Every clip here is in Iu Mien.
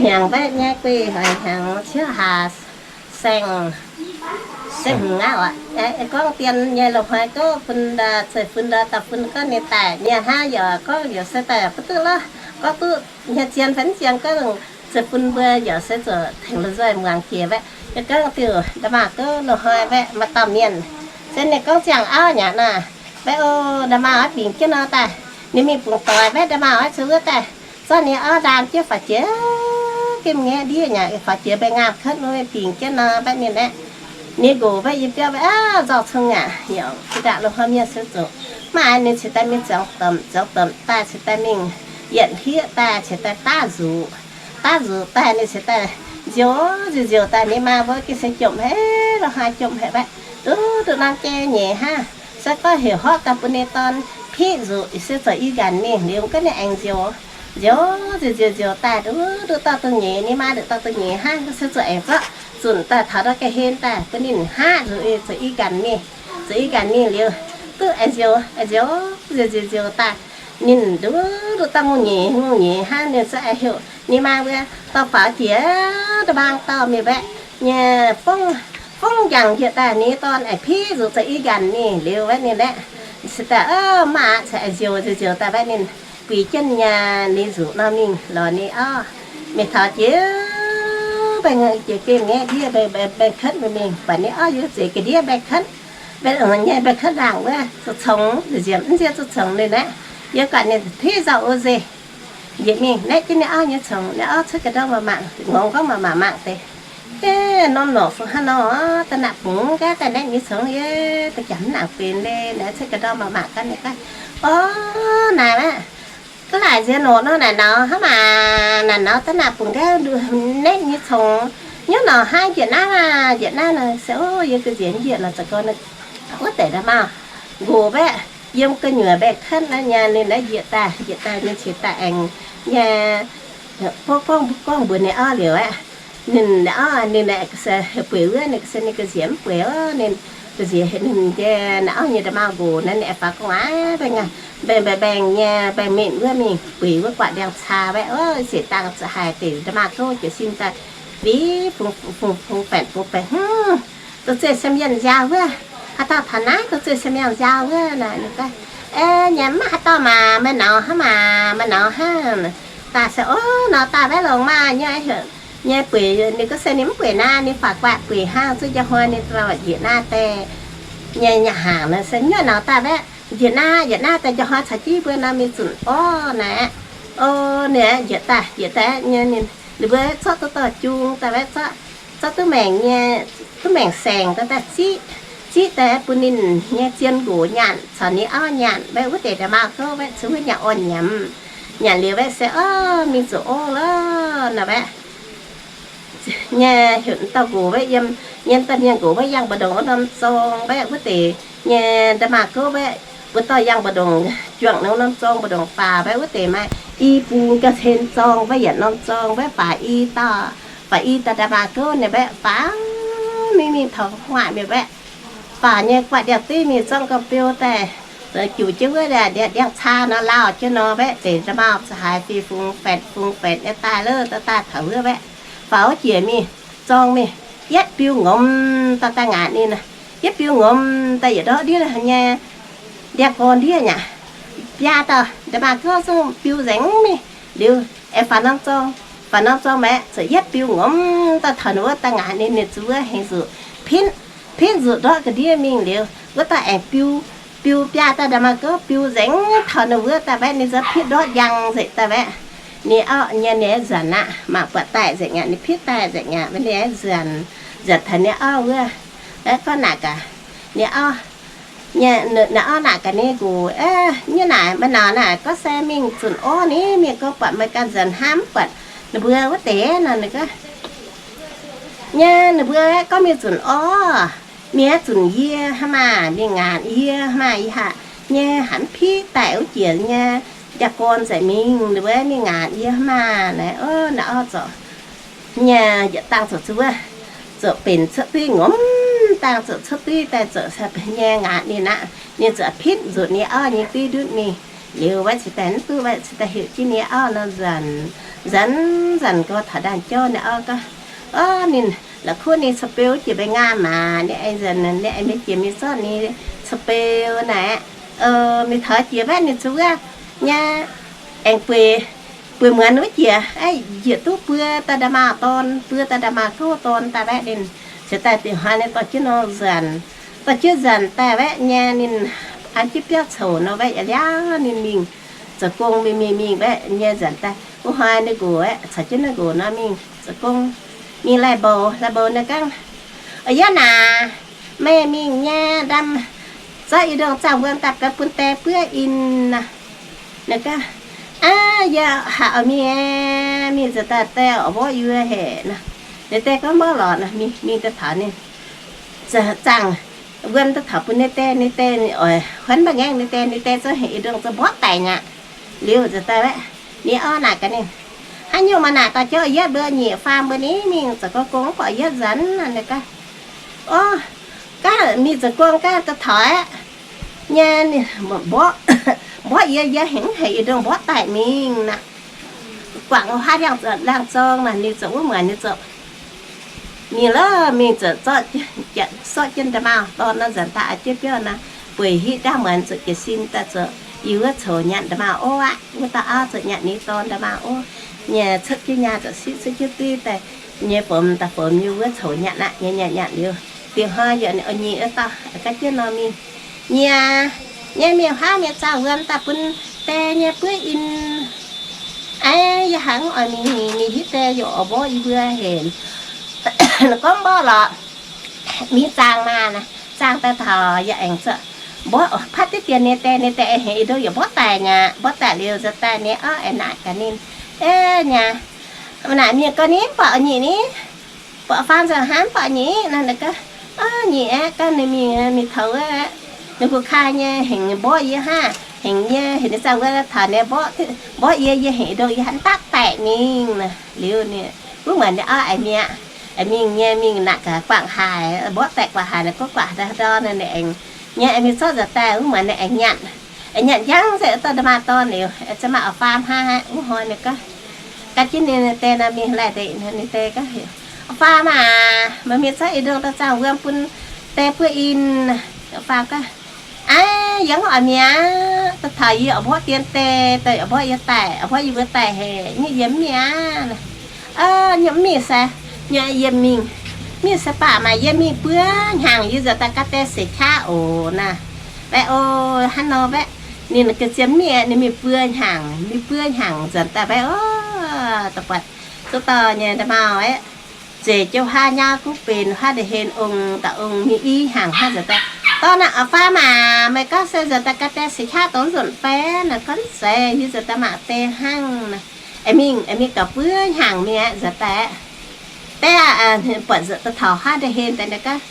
Hnyangx mbaeqv nyaiv guei hoic hnyangx ciouv haac saeng, saeng hmz aqv. Gorngv dien nyei loz-hnoi gouv fun, zeiv-fun, dauh fun gorngv ninh daaih nyei hnangv, yaac gorngv yaac se daaih butv duqv lorqc. Gorngv duqv nyei zien fai mv zien, gorngv zeiv-fun mbuo yaac se zuqc tengx la'nzoih muangx jiex mbaeqv. Yie gorngv diuc nda'maauh gouv loz-hnoi mbaeqv maaih dauh mienh, se ninh gorngv ziangh auv nyei naaic, mbaeqv o, nda'maauh oix bingx jienv nor daaih, ninh mingh bungx doix mbaeqv nda'maauh oix zuqc wuov daaih zorqv ninh auv ndaam jienv faaux jiex, gemh ngaeqv ndiev nyei faaux jiex mbaeqv ngaamv kuotv nor, bingx jienv nor mbaeqv ninh aeqv, ninh nqox mbaeqv yie biauv mbaeqv aav nzauh cong aqv, yaac jiex ndaangc loz-hnoi mienh se zuqc maiv, ninh cingx daaih mingh ziangx domc, ziangx domc daaih cingx daaih mingh yietc hlieqv daaih cingx daaih daav nzuqc. Daav nzuqc daaih ninh cingx daaih nziouv nziouv nziouv daaih ninh maa mbuo gengh se jomc haic, loz-hnoi jomc haic mbaeqv, duqv duqv norm jai nyeic hnangv. Se gorngv heuc horqc gaax bun ninh dorn piqv nzuqc se zoux i nqanc mingh liuz gorngv ninh aengx nziouv, nziouv nziouv nziouv nziouv daaih duqv duqv dorh duqv nyeic, ninh maa duqv dorh duqv nyeic hnangv, se zuqc aengx zorqv zunc daaih taux ndau ga'hlen daaih bun ninh hngaqv nzuqc zoux i nqanc mingh. Zoux i nqanc mingh liuz duqv aengx nziouv, nziouv nziouv nziouv nziouv daaih, ninh duqv duqv dorh ngongh nyeic ngongh nyeic hnangv, ninh se aengx heuc ninh maa mbuo dorh faaux jiex nda'maauh dauh mingh mbaeqv nyei fongv, fongv njang njiec daaih ninh dorn aengx piqv nzuqc zoux i nqanc mingh liuz mbaeqv ninh aeqv, se daaih mv aqv, cingx aengx nziouv nziouv nziouv daaih mbaeqv ninh guix jienv nyei ninh nzuqc nor mingh lorz ninh auv. Mingh taux jiex mbaengx, jiex gemh ngaeqv ndiev mbaengx kuotv mingh, buatc ninh auv yiem zeix ga'ndiev mbaengx kuotv, mbaengx nyei mbaengx kuotv ndaangc wuov zuqc congx nziemc, mv nziev zuqc congx ninh aeqv, yiem guatc ninh piqv nzauh o nzengc. Njiec mingh naetv jienv ninh auv nyei congx, ninh auv cuotv ga'ndorm mangc, ngongx gorngv mangc mangc mangc deix, norm longc fungc hnangv nor, da'naaiv bungx gaax daaih naetv nyei congx, yie da'jangc mv nangc benx leiz naaiv. Cuotv ga'ndorm mangc mangc gaax ninh gaax, o, naaic aqv, ga'laaic nziex norqc nor naaic nor hnangv maah, naaic nor da'naaiv bungx gaax naetv nyei congx, nyungc norqc hnangv njiec naaiv maah, njiec naaiv nor se, o, yie ga'nziex njiec lorz za'gengh wuov deix nda'maauh nqox mbaeqv yiem gu'nyuoz mbaengx kuotv naaiv nyei, ninh naaiv njiec daaih, njiec daaih ninh cingx daaih aengx nyei gorngv, gorngv mbuox ninh auv liuz aqv, ninh auv ninh aeqv, bueix wuov ninh se ninh ga'nziex mv bueix, ninh ga'nziex ninh nyei, ninh auv nyei nda'maauh nqox naaiv ninh aengx faaux gu'nguaaic mbaengx, mbaengx mbaengx nyei mbaengx mingh wuov mingh bueix wuov guatc ndiangx-caa mbaeqv, o, siec dangh zuqc haiz deix nda'maauh gouv jiez sin daaih fingx fungx fungx fungx baeqc fungx baeqc, hnangv dorh zeqc siemx yienh nziaaux wuov, haaix dauh taux naaiv dorh zeqc siemx yienh nziaaux wuov naaic, ninh gorngv, e, nyanc mv maaih haaix dauh maah, meih naux hnangv maah, meih naux hnangv. Daaih se, o, naux daaih mbaeqv longx maah, nyei, nyei bueix, ninh gorngv se ninh mv bueix naaiv, ninh faaux guatc bueix hnangv, zuqc njang hnoi ninh njiec naaiv daaih nyei nyaanh hnaangx nor se nyuoqv naux daaih mbaeqv njiec naaiv, njiec naaiv daaih njang hnoi caux jienv mbuo nor mingh zunc orv naaic. O, ninh njiec daaih, njiec daaih nyei, ninh mbuo zorqv duqv dorh jung daaih mbaeqv, zorqv duqv maengc nyei, duqv maengc saengc daaih daaih ziqv, ziqv daaih bun ninh nyei zien nqox nyanc caux ninh auv nyanc mbaeqv, wuov deix nda'maauh gouv mbaeqv, zuqc wuov nyanc orn nyamx. Nyanc liuz mbaeqv se, o, mingh zuqc orv lorqc nor mbaeqv nyei, heuc dauh nqox mbaeqv yiem, nyei dauh mienh nqox mbaeqv yangh mbu'ndongx wuov norm zorng mbaeqv, wuov deix nyei nda'maauh gouv mbaeqv, mbuo dorh yangh mbu'ndongx juangc norm, norm zorng mbu'ndongx faaux mbaeqv, wuov deix maaih i bung ga'hlen zorng mbaeqv, yietc norm zorng mbaeqv faaux i dauh, faaux i dauh nda'maauh gouv ninh mbaeqv faaux mingh, mingh taux gu'nguaaic mingh mbaeqv, faaux nyei gu'nguaaic ndiangx-div mingh zorng gauh biou daaih, zoux juqc jienv wuov ndiangx-caa nor lauh jienv nor mbaeqv, deix nda'maauh za'haaix fih fungx faetc fungx faetc nyei daaih lorqc, daaih daaih taux wuov mbaeqv, faaux wuov jiex mingh, zorng mingh, yietv biu ngomc daaih daaih ngaatc ninh, yietv biu ngomc daaih yietc ndortv ndiev nyei, ndiangx-gorn ndiev nyei, biaa dauh nda'maauh gouv zungv biu nzengc mingh. Liuz aengx faaux norm zorng, faaux norm zorng mbaeqv ziouc yietv biu ngomc daaih taux ninh wuov daaih ngaatc ninh, ninh zuqc wuov hengx zuqc pitv, pitv nzuqc ndortv ga'ndiev mingh liuz, wuov dauh aengx biu, biu biaa dauh nda'maauh gouv biu nzengc taux ninh wuov daaih mbaeqv, ninh zuqc pitv ndortv njang nzengc daaih mbaeqv. Ninh auv nyei ninh nzuonx aqv, mangc buatc daaih nzengc aqv, ninh pitv daaih nzengc aqv, ninh nzuonx, nzuonx taux ninh auv wuov. Mbaeqv gorngv naaic gaax ninh auv, ninh auv naaic gaax ninh nqox, nyei naaic meih naux naaic gorngv se mingh zunc orv ni, mingh gorngv buatc meih ganh nzuonx hnamv, mv buatc ninh mbuo wuov deix nor. Ninh gorngv, nyei ninh mbuo gorngv mingh zunc orv, mingh zunc yie hnangv maah, mingh ngaatc yie hnangv maah, yie haiz nyei haiz mv pitv daaih wuov jiex nyei, ndiangx-gorn nzengc mingh, ninh mbuo mingh ngaatc yie hnangv maah. Naaic, o, naaic orv zorc nyei yietc dangh zuqc zuov, zuqc benx cuotv duqv ngomc dangh zuqc cuotv duqv daaih zuqc nyei ngaatc ninh aqv, ninh zuqc pitv nzuqc ninh auv nyei duqv ndutv mingh. Liuz waaic cingx daaih mv duqv, waaic cingx daaih heuc jienv ninh auv nor nzanc, nzanc nzanc gau taux ndaangc jauv ninh auv gaav, o, ninh la'kuqv ninh caux beu wuov jiex mbaengx ngaamv maah, ninh aengx nzanc ninh aengx mingh jiex mingh zorqv ninh caux beu naaic, mingh taux jiex mbaeqv ninh zuqc wuov nyei, aengx bueix, bueix muonz wuov jiex, njiec duqv buo daaih nda'maauh dorn, buo daaih nda'maauh gouv dorn daaih mbaeqv ninh cingx daaih dingc hnoi ninh dorh jienv nor nzanc, dorh jienv nzanc daaih mbaeqv nyei ninh an jienv biauv coux nor mbaeqv yaac liaauv ninh mingh zoux gong mingh mingh mingh mbaeqv nyei nzanc daaih wuov hnoi ninh nqox aeqv, caux jienv ninh nqox nor mingh zoux gong, mingh laih mboux, laih mboux ninh gorngv, O, yie naaic, meih mingh nyei ndamv zorqv ih ndongh zaangh wuom daaih gaax bun die buov in naaic. Ninh gorngv, Aav, yie haiz oix mingh, mingh nzuonx daaih die oix mborqv yie haic naaic. Ninh die gorngv, Mborqv lorqc. Mingh, mingh daaih taux ninh zaangh wuom daaih taux bun ninh die, ninh die oix huonv mbaeqv ngaengv ninh die, ninh die zungv heuc ih ndongh zungv mborqv daic mi'aqv. Liuz nzuonx daaih ninh auv naaic gaax ninh, Haaix nyungc maaih naaic dorh jauv yietv mbuo nyic faam mbuo ni mingh zoux gong, mv baac yietv nzanc naaic gaax, O, gaav mingh zoux gong gaav daaih taux aeqv, nyei mborqv, mborqv yie, yie heuc, heuc ih ndongh mborqv daic mingh naaic. Guangc haav laangh zorng naaic ninh zoux wuov muonz ninh zoux mingh lorqc, mingh zoux zorqv, zorqv jienv nda'maauh dorn nor nzanc daaih jienv biauv naaic, bueix hitv ndaangc muonz zoux jiez sin daaih zoux yie wuov coux nyanc nda'maauh ov aqv. Wuov dauh auv zoux nyanc ninh dorn nda'maauh ov nyei, cuotv jienv nyaah zoux sitv cuotv jienv duiv daaih nyei, fomx daaih fomx yie wuov coux nyanc aqv nyei. Nyanc nyanc liuz, dingc hnoi yaac nyic wuov dauh gaav jienv nor mingh, Nyei, nyei mingh huaav mienh zaangh wuom daaih bun die nyei buov in. Aav, yie hnangv oix mingh, mingh hitv die yaac oix mborqv yie mbuo haic. Gorngv mborqv lorqc, mingh zaangh maah. Zaangh daaih taux yaac aengx zuqc mborqv, patv diqv dien ninh die, ninh die heuc ih ndongh yaac mborqv daic mi'aqv. Mborqv daic liuz nzuonx daaih ninh auv aengx naaic gaax ninh, Aav, nyei, naaic mienh gorngv ni mv baac nyic ni, baac faam nzengc hnangv mv baac nyic naaic. Ninh gorngv, Aav, nyic aeqv, ganh ninh mingh, mingh taux wuov ninh gu kaa nyei heuc mborqv yie hnangv, heuc nyei heuc ninh zaangh wuom taux ninh mborqv, mborqv yie, yie heuc ih ndongh yie hnangv daqv daic mingh naaic. Liuz ninh wuov muonz ninh auv aengx mi'aqv, aengx mingh nyei mingh naaic gaax guangc haaix, mborqv daic guangc haaix naaic, gorngv guangc haaix ndau ndau naaic ninh aengx nyei aengx mingh zorqv nzuonx daaih wuov muonz ninh aengx nyanc, aengx nyanc njang nzengc wuov dauh nda'maauh dorn liuz, aengx maaih auv-faam hnangv wuov hnoi ninh gorngv, gaav jienv ninh die nor mingh laih deix ninh die gorngv, Auv-faam aah, meih mingh zorqv ih ndongh dauh zaangh wuom bun die buov in. Auv-faam gorngv, Aav, yie mv oix mingh aqv. Daaih taux yie oix mborqv dien die, daaih oix mborqv yie daic, oix mborqv yie mbuo daic haic, yie mv mingh aqv. Yie mv mingh se, yie mingh, mingh se baac maaih yie mingh buo hnyangx yie nzuonx daaih gaav die seix qaqv oc naaic. Mbaeqv o, hnangv nor mbaeqv ninh ga'zien mienh ninh mingh buo hnyangx, mingh buo hnyangx nzuonx daaih mbaeqv o, da'buatc duqv dauh nyei nda'maauh aeqv, zeix jienv huaav nyauv gunv benx huaav ndeic-hlen ong, da'ong mingh i hnyangx hnangv nzuonx daaih. Dorn aah, auv-faam aah, meih gorngv se nzuonx daaih gaav die seix qaqv dongh nzunc fai? Naaic gorngv, Zeiz, yie nzuonx daaih mangc die hnangv naaic. Aengx mingh, aengx mingh gaux buo hnyangx mingh aeqv, nzuonx daaih aeqv, die aah, buatc nzuonx daaih taux huaav ndeic-hlen daaih naaic gorngv,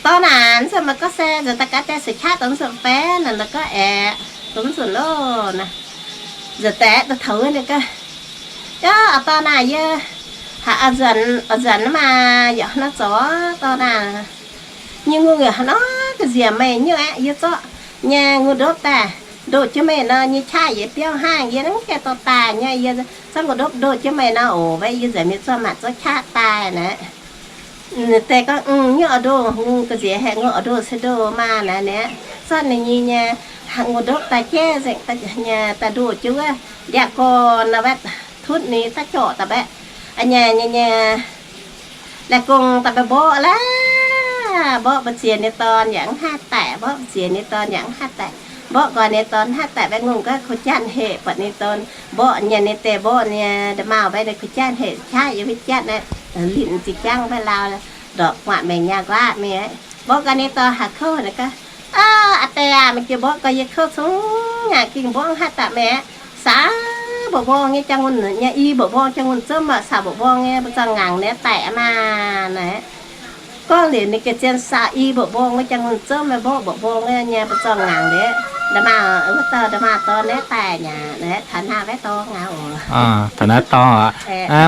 Dorn aah, nzunc meih gorngv se nzuonx daaih gaav die seix qaqv dongh nzunc fai? Naaic ninh gorngv, Aeqv, dongh nzunc loh naaic. Nzuonx daaih aeqv, daaih taux wuov ninh gorngv, Yaac dorn aah, yie haiz oix nzuonx, oix nzuonx maah, yaac hnangv naaiv zoux dorn aah. Nyei ngongh yaac hnangv nor ga'nziex meih nyungc aeqv, yie zorqv nyei ngongh ndopv daaih ndoh jienv meih nor, nyei qaqv yietc biauv hnangv, yie mv gaengh dorh daaih nyei, yie zorqv ngongh ndopv ndoh jienv meih nor oc, mbaeqv yie nzengc mingh zorqv maanc zorqv qaqv daaih naaic. Ninh die gorngv, Hm, nyungc oix ndoh, ngongh ga'nziex haic, ngongh oix ndoh se ndoh maah naaic. Ninh zorqv ninh nyei nyei ngongh ndopv daaih jaiv nzengc, daaih ndoh jienv wuov ndiangx-gorn nor, mbaeqv tutv ninh daaih jorqc daaih mbaeqv, nyei nyei nyei, laih gong daaih mbaeqv mborqv laav, mborqv mbu'ziex ninh dorn yaac mv haih daic, mborqv mbu'ziex ninh dorn yaac mv haih daic, mborqv nqoi ninh dorn mv haih daic, mbaeqv ngongh gorngv, Kuv janx hec, buatc ninh dorn mborqv nyei, ninh die mborqv nyei nda'maauh, mbaeqv ninh kuv janx hec, qaqv yiem wuov janx naaic, linh zinh jangv mbaeqv lauh, ndorqc guatc maengc nyaah nquaqv mingh. Mborqv nqoi ninh dorn haaix kouv naaic gorngv, Aa, aa die aah, meih jiex mborqv nqoi yie kouv cong aqv, ging mborqv mv haih daic meih aqv. Saaux mba'mbong nyei jangx-ngungh nyei, i mba'mbong jangx-ngungh zomv aqv, saaux mba'mbong nyei mbu'zorng ngangc ninh daic aqv maah naaic. Gorngv liuz ninh ga'zien saaux i mba'mbong nyei jangx-ngungh zomv, mborqv mba'mbong nyei mbu'zorng ngangc liuz, Nda'maauh, wuov dauh nda'maauh dorn naaiv daaih nyei, taux naaiv waeqv dorng aqv oc. Taux naaiv dorng aqv.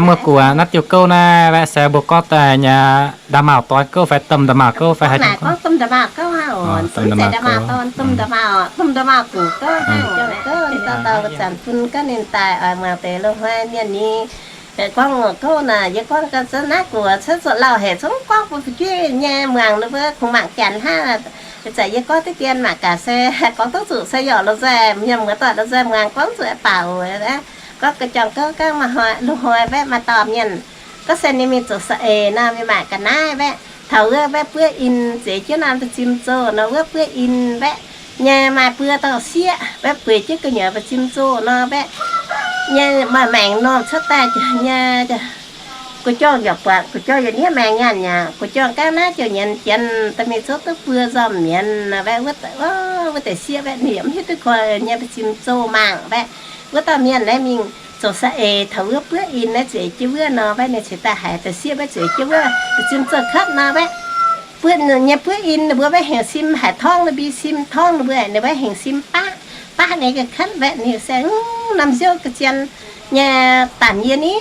Muoz-guoqv, naaiv diuh gouv naaiv waeqv se mbuo gorngv daaih nyei, nda'maauh dorn gouv fai domh nda'maauh gouv fai haaix nyungc? Gorngv domh nda'maauh gouv aqv oc. Domh nda'maauh dorn, domh nda'maauh, domh nda'maauh gu'nguaaic gouv hnangv. Domh nda'maauh gouv, dauh dauh wuov zanc bun gaav ninh daaih oix muangx deix loz-hnoi mienh nyei gorngv gouv naaic. Yie gorngv ga'zunc naaiv gu'nguaaic cuotv zuqc lauh haic, zungv gorngv bun fu'jueiv nyei muangx, ninh mbuo kungx mangc janx hnangv. Ih zanc yie gorngv diqv dien mangc gaax se gorngv duqv zuqc se yaac lomh nzoih mienh muoz-doic lomh nzoih muangx, gorngv zuqc baaux oc. Gorngv ga'jangx gouv gangv maaih hnoi, loz-hnoi waeqv maaih dauh mienh gorngv se ninh mingh zoux saeng-eix nor, mingh maaic ga'naaiv waeqv. Taux wuov waeqv buov in zeix jienv nor, mba'zim zoh nor, wuov buov in waeqv nyei maaih buo dauh sieqv waeqv bueix jienv gu'nyuoz mba'zim zoh nor waeqv nyei maaih maengc normh cuotv daaih nyei. Gu'jong yaac buatc, gu'jong yaac hniev maengx nyaanh aqv. Gu'jong gangv naaiv ziouc nyienz jienv daaih mingh zouv duqv buo nzormc nyienz waeqv, wuov deix sieqv waeqv ninh yaac mv hiuv duqv koi nyei mba'zim zoh mangc waeqv. Wuov dauh mienh naaiv mingh zoux saeng-eix taux wuov buov in naaiv zeix jienv wuov nor waeqv, ninh cingx daaih haiz deix sieqv waeqv zeix jienv wuov mba'zim zoh cuotv nor waeqv. Buov nyei buov in ninh mbuo waeqv hengx sim haic, torngv ninh mbuo sim, torngv ninh mbuo, ninh waeqv hengx sim baqv, baqv nyei ga'kuotv waeqv. Ninh se norm nziouv ga'zien nyei daanh yie ni,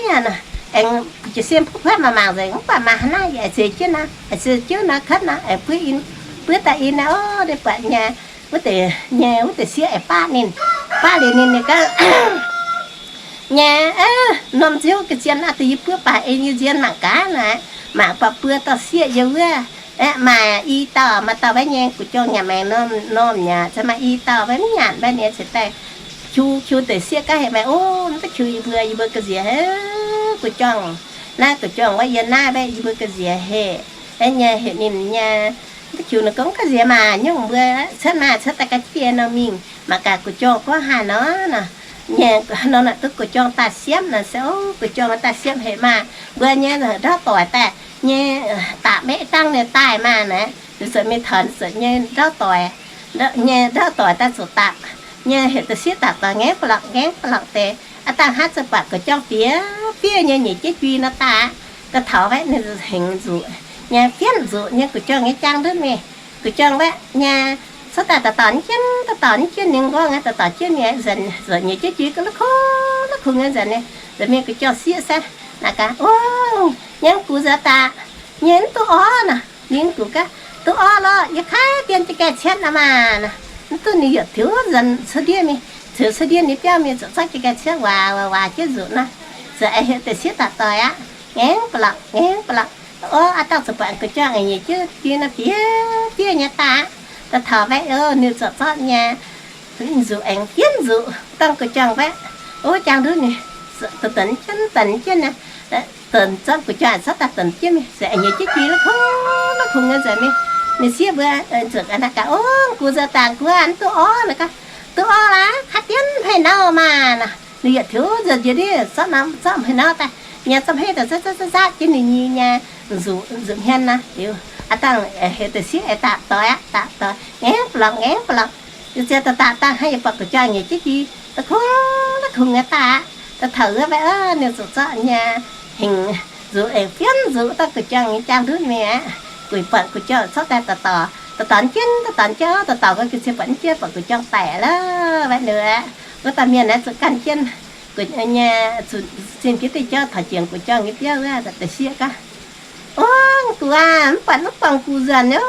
aengx jiez sin puov kuotv mangc mangc nzengc, mv baac maaih haaix nor yaac zeix jienv nor, zeix jienv nor kuotv nor, aengx buov in, buov daaih in naaiv, o, ninh buatc nyei wuov deix, nyei wuov deix sieqv aengx baqv ninh, baqv liuz ninh, ninh gaav nyei, norm nziouv ga'zien aqv, deix yie buov baac ei yie nzien mangc gaax naaic, mangc buatc buo dauh sieqv yiem wuov, aeqv, maaih i dauh, maaih dauh waeqv nyei gu'jong nyanc maengx normh, normh nyei, se maaih i dauh waeqv mv nyanc waeqv, ninh cingx daaih qiu, qiu deix sieqv gaav heuc maengx, o, mv baac qiu yie mbuo, yie mbuo ga'nziex heuc gu'jong, naaiv gu'jong waeqv yie naaiv waeqv yie mbuo ga'nziex heuc, aeqv, nyei heuc ninh nyei, mv baac qiu ninh gorngv ga'nziex maah, nyungc mbuo cuotv maah, cuotv daaih ga'jiex nor mingh, mangc gaax gu'jong gorngv haaix nor nor. Nyei nor naaic duqv gu'jong daaih siepv nor se, o, gu'jong daaih siepv heuc maah, mbuo nyei ndortv doic daaih nyei, daaih maiv dangh nyei daaih maah naaic, ninh ziouc mingh taux ninh ziouc nyei ndortv doic, nyei ndortv doic daaih ziouc dapc, nyei heuc deix sieqv dapc doic ngaengv ba'laqc, ngaengv ba'laqc deix. Aav dangh hnangv ziouc buatc gu'jong fiev fiev nyei nyiec jienv jui nor daaih aqv. Daaih taux waeqv ninh hengx nzuqc nyei, fienv nzuqc nyei gu'jong nyei jaang ndutv mingh. Gu'jong waeqv nyei cuotv daaih daux dauh jienv, daux dauh jienv ninh nqorngv nyei, daux dauh jienv nyei nzengc, nyiec jienv jui ga'la'kuqv la'kuqv nyei nzengc nyei. Nzengc mingh gu'jong sieqv se naaic gaax, o, nyei gux nzuonx daaih, nyei mv duqv orv nor. Ninh gux gaav, duqv orv lorqc, yie kaav dien jiez gaengh cietv nor maah. Mv duqv ninh yaac tiux nzuonx cuotv ndiev mingh, tiux cuotv ndiev ninh biauv mingh ziouc zorqv jiez gaengh cietv waac waac waac jienv nzuqc nor, ziouc aengx heuc deix sieqv daaih doic aqv. Ngaengv ba'laqc, ngaengv ba'laqc. O, aav dangh ziouc buatc gu'jong aengx nyiec jienv jui nor fiev fiev nyei daaih aqv. Daaih taux waeqv, o, ninh ziouc zorqv nyei nzuqc aengx fienv nzuqc dangh gu'jong waeqv. O, jaang ndutv ninh donx jienv donx jienv nyei, donx zorqv gu'jong cuotv daaih donx jienv mingh, se aengx nyiec jienv jui la'kuqv la'kuqv nyei nzengc mingh. Ninh sieqv mbuo ziouc naaic gaax, o, gux nzuonx daaih gux mv duqv orv nor gaax. Duqv orv laaix kaav dien hmei nauv maah nor. Ninh yaac tiux nzuonx jiex ndiev zorqv norm, zorqv hmei nauv daaih, nyei zorqv hmei daaih zatv zatv zatv zatv jienv ninh nyei nzuqc, nzuqc hmien nor. Liuz aav dangh heuc deix sieqv aengx daaih doix aqv, daaih doix, ngaengv ba'laqc, ngaengv ba'laqc. Liuz ziouc daaih daaih dangh hnangv yaac buatc gu'jong nyiec jienv jui la'kuqv la'kuqv nyei daaih aqv. Daaih taux wuov waeqv, o, ninh ziouc zorqv nyei hengx nzuqc aengx fienv nzuqc dangh gu'jong nyei jaang ndutv mingh aqv. Gu'nyuoz buatc gu'jong zorqv daaih daaih doix, daaih doix jienv, daaih doix jienv, daaih doix gau ga'sie buatc jienv, buatc gu'jong daic lorqc. Waeqv ninh aeqv, wuov dauh mienh aeqv, zuqc ganh jienv gu'nyuoz nyei zuqc zinh jienv deix jauv taux jiex gu'jong nyei biauv wuov, deix sieqv gaav, o, gux aac, mv buatc mv buangh gux nzuonx nyei,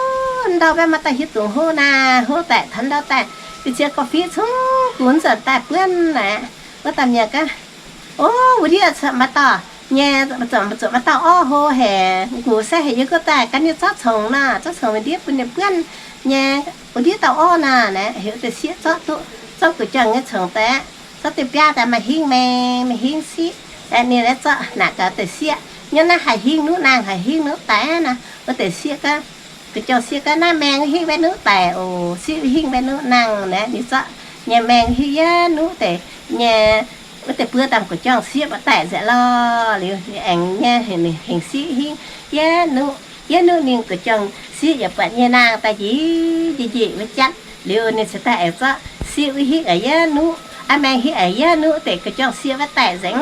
ndau mbaeqv maaih dauh hiuv dungz hlo naaic, hlo daic taux ndau daaih, ga'sie gorqv-fiqv cungv gux nzuonx daaih buonv naaic. Wuov dauh mienh gaav, o, wuov ndiev cuotv maaih dauh nyei, zuqc maaih dauh orv hlo haic, gux se heuc yie gorngv daaih ganh ninh zorqv congx nor, zorqv congx mingh ndiev bun ninh buonv nyei, wuov ndiev dauh orv naaic, naaic heuc deix sieqv zorqv duqv, zorqv gu'jong nyei congx daaih, zorqv deix biaav daaih maaih hingv maeng, maaih hingv siqv. Ninh aeqv, zorqv naaic gaax deix sieqv, nyei naaiv haiz hingv nuqv nangh, haiz hingv nuqv daic nor. Wuov deix sieqv gaav, gu'jong sieqv gaav, naaiv maeng hingv mbaeqv nuqv daic oc, siqv hingv mbaeqv nuqv nangh naaic. Ninh zorqv nyei maeng hingv yietv nuqv deix nyei, wuov deix buo dangh gu'jong sieqv mbaeqv daic nzengc lorqc. Liuz ninh aengx nyei hengx siqv hingv yietv nuqv, yietv nuqv ninh gu'jong sieqv yaac buatc nyei nangh daaih njiec njiec njiec wuov jatv. Liuz ninh cingx daaih aengx zorqv siqv wuov hingv aengx yietv nuqv, aa, maeng hingv aengx yietv nuqv deix gu'jong sieqv mbaeqv daic nzengc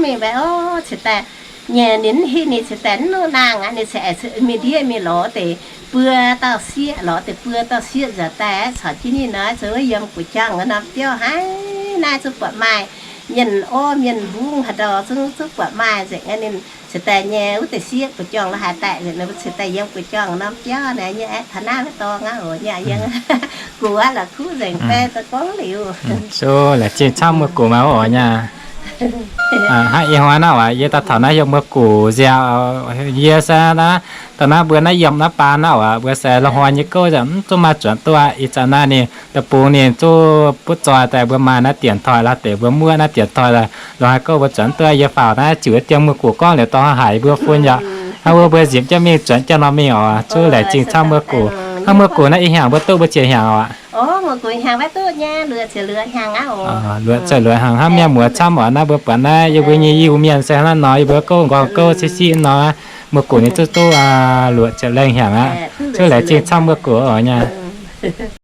mingh mbaeqv oc. Cingx daaih nyei, ninh mv hingh, ninh cingx daaih mv nangh aqv. Ninh cingx aengx mingh ndiev mingh lorz deix buo dauh sieqv, lorz deix buo dauh sieqv nzuonx daaih caux jienv ninh nor, zuqc wuov yiem gu'jangv wuov norm biauv haiz naaiv zungv buatc maaih mienh orv mienh mbungv haaix ndau zungv, zungv buatc maaih nzengc. Ninh cingx daaih nyei wuov deix sieqv gu'jangv lo haaix daaih nzengc, ninh mbuo cingx daaih yiem gu'jangv norm biauv naaiv nyei aeqv, taux naaiv wuov dorngx aqv oc. Nyei yiem gu'jangv la'kuqv nzengc, daaih gorngv liuz, laengz zingh camv muoz-guoqv maaih oc nyei. Hnangv ih hnoi naaiv waac yie daaih taux naaiv yiem muoz-guoqv nziaauc, yie se naaiv, da'naaiv mbuo naaiv yiem naaiv baan naaiv waac, mbuo se la'hnoi nyei gouv mv zungv maaih zuangx duqv. Ih zanc naaiv ninh deic-bung ninh zungv butv zoih daaih, mbuo maaih naaiv dienx toi la'deix, mbuo muoqv naaiv dienx toi la'hnoi gouv mbuo zuangx duqv. Yie faaux naaiv ziux dien muoz-guoqv gorngv liuz dorh haaix mbuo fun yaac hnangv wuov mbuo nzipc jienv mingh zuangx jienv nor mingh oc. Zungv laengz zingh camv muoz-guoqv. Hnangv muoz-guoqv naaiv ih hnyangx mbuo duqv mbuo ziex hnyangx oc. Luoqc ziouc luoqc hnyangx hnangv mienh muoz camv oc. Naaiv mbuo buatc naaiv yie mbuo nyei Iu-Mienh se hnangv nor, yie mbuo gouv nqorngv gouv siqv siqv nor, muoz-guoqv ninh zungv duqv luoqc ziepc lengh hnyangx aqv. Zungv laengz zingh camv muoz-guoqv oc nyei.